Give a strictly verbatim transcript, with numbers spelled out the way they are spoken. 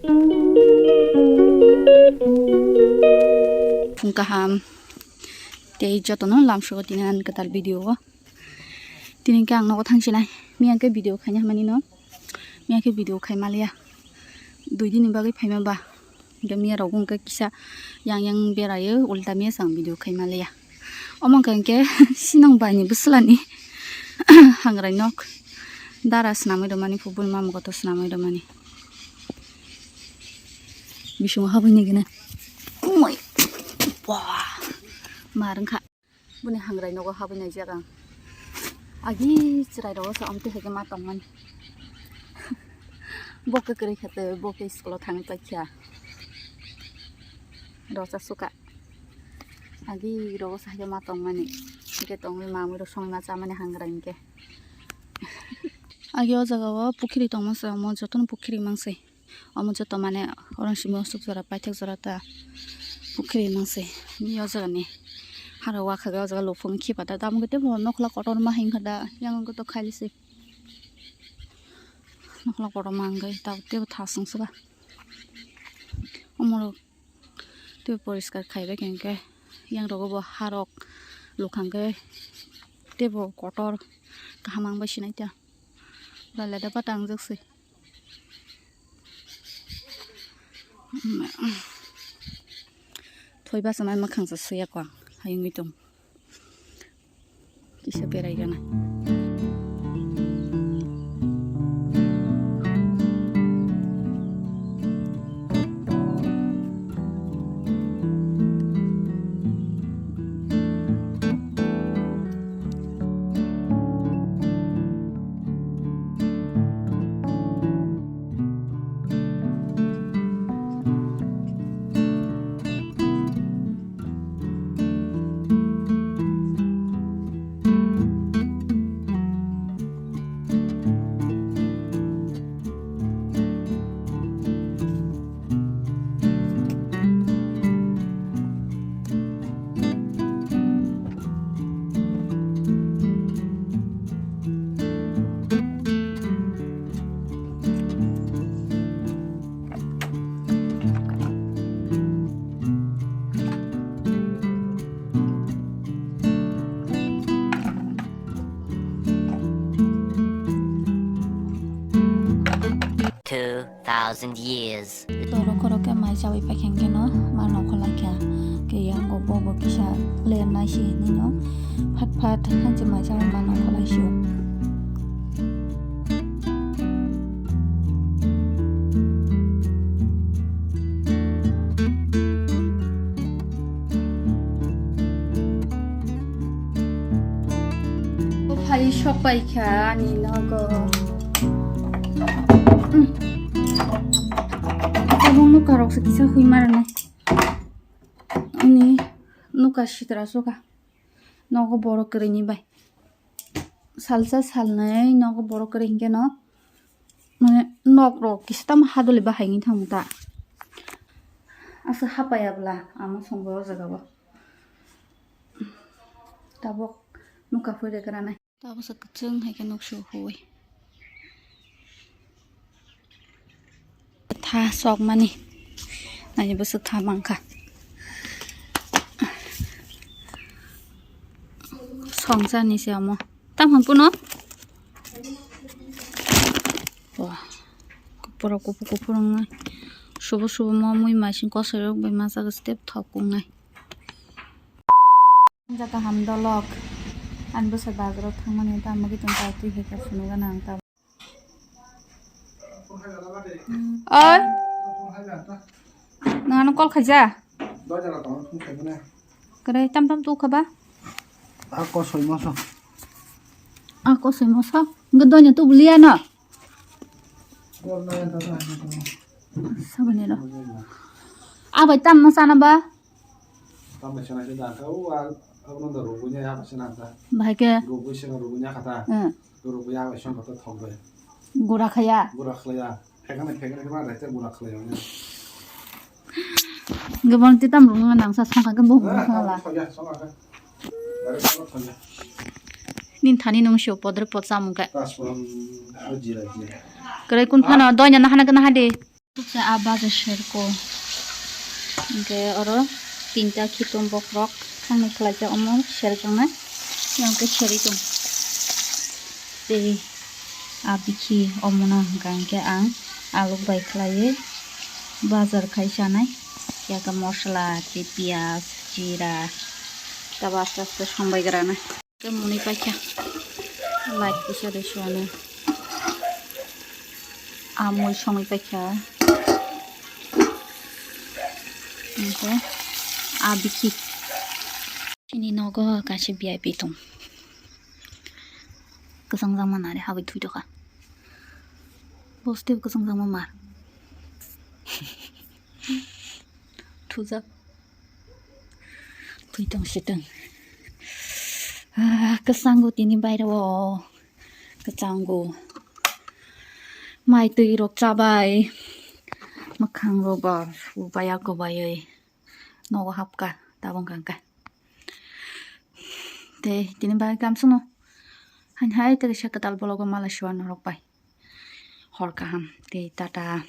Phung kaham tei jotono lamsogo tini ani kwtal video o. Tini khe ang nogo thangsinai. Miya khe video khaina hamani no. Miya khe video khai maliya. Dui dini bagwi phaima ba. Hingke miya rok wngkhe kisa yang yang berayo, ulta miya se ang video khai maliya. Omo hingke hingke sinong bai ni bwswlani hangrai nok dara swnamwi rwmani, phubun mama kotor swnamwi rwmani. Bisingo habwi nai gana. Umoi. Wah. Mar wngkha. Boni hangrai nogo habwi naijak ang. Agi chwrai rogo sa amtwi hai khe ma tongmani. Bo kwkrwi khe tei bo khe school o thangwi paikha. Rosa suka. Agi rogo sa hai khe ma tongmani. Hingke tongwi mamwi rok songwi ma chamani hangrai hingke. Agi o jaga o pukhiri tongma se, omo jotono pukhiri mang se. Omo joto mane oro simi osuk jora paithak jora ta pukhiri mang se. Ni o jaga ni haro wakha o jaga lufung khipa ta tamo khe tebo nokla kotor ma hingkha da yang khe to khaili se. Nokla kotor ma hingkhe ta tebo thasung se ba. Omo rok tebo poriskar khai bai khe hingkhe yang rogo bo harok lukhang khe tebo kotor kaham ang bai sinai ta. Ba leda bata ang jak se. Thoi basa mai mwkhang se suya kwang hayungwi tong. Kisa berai gana. Two thousand years. Toro khoro khe mai chawi paikha hwnkhe no ma nokho laikha. Khe yango bobo kisa ler nai si hinwi no phat phat hanchi mai chawi ma nokho lai sio. Phai sok pai kha ani nogo. Tabuk nuka rok se kisa hui mara nai. Ani nuka sitra suka. Nogo borok kwrwi ni bai. Salsa salnwi nogo borok kwrwi hinkhe no. Mane nok rok kisa tamo hadoli bahai ni thangmo ta. Asa hapaya bwla ama songbo o jaga o. Tabuk nuka phuri rwgranai. Tabuk se kwchwng hai khe nuk su hui. Tha sokmani. Nai bwswk tha mangkha. Songsa ni se omo. Tamo puno. Wah. Kupuro kupu kupuro ngai. Subu subu mo mui masing kosoi rok bai masa step thok ngai. Jaka ham dolok. Ani bwsa bazaro thangmani tamo kitung kaitwi hai ka phunukgana ang tabuk. Oi. Nang ano call khaija? Kwrwi tam tam tu khaba? A kosoi moso. A kosoi moso? Nge donya tu bulia no? Sabani ro. Abai tam mo sana ba? Tamo sana se da ka u a, a uno da rubu nya ya sana ta. Bahai ke. Rubu se rubu nya kata. Hmm. Rubu ya ba song kata thok bai. Gura khaya. Gura khaya. Phekana phekana ke ba da te gura khaya. Gabon ti tam rung nang sa song ka bo. Song ka. Nin thani nung sio podre pod samung ka. Kwrwi kun phano doina nahana kana hade. Kisa a baja serko. Hingke oro tinta khitum bokrok thangni khlaijak omo serjaknai. Yang khe seri tong. Tei a bikhi omono hwnkha hwnkhe ang aluk bai khlaiwi bajar khai chanai. Yakhe mosla tei piyaj, jira tabo aste aste songbai granai. Tei mwnwi paikha. Light kisa de suanai. Amui songwi paikha. Hingke a bikhi. Chini nogo kaisa V I P tong. Kwchangjakma nari habwi thwitokha. Bosti kwchangjakma mar. Thujak. Thwitong sitong. Ah, kwchango tini baireo. Kwchango. Mai twi rok chabai. Mwkhang rok bo subaya kubaiwi. Nogo hapka tabung kangka. Tei tini bagwi kamsano. Hain hai tei kaisa kwtal bologo mala suar norok bai. Hor kaham tei tata.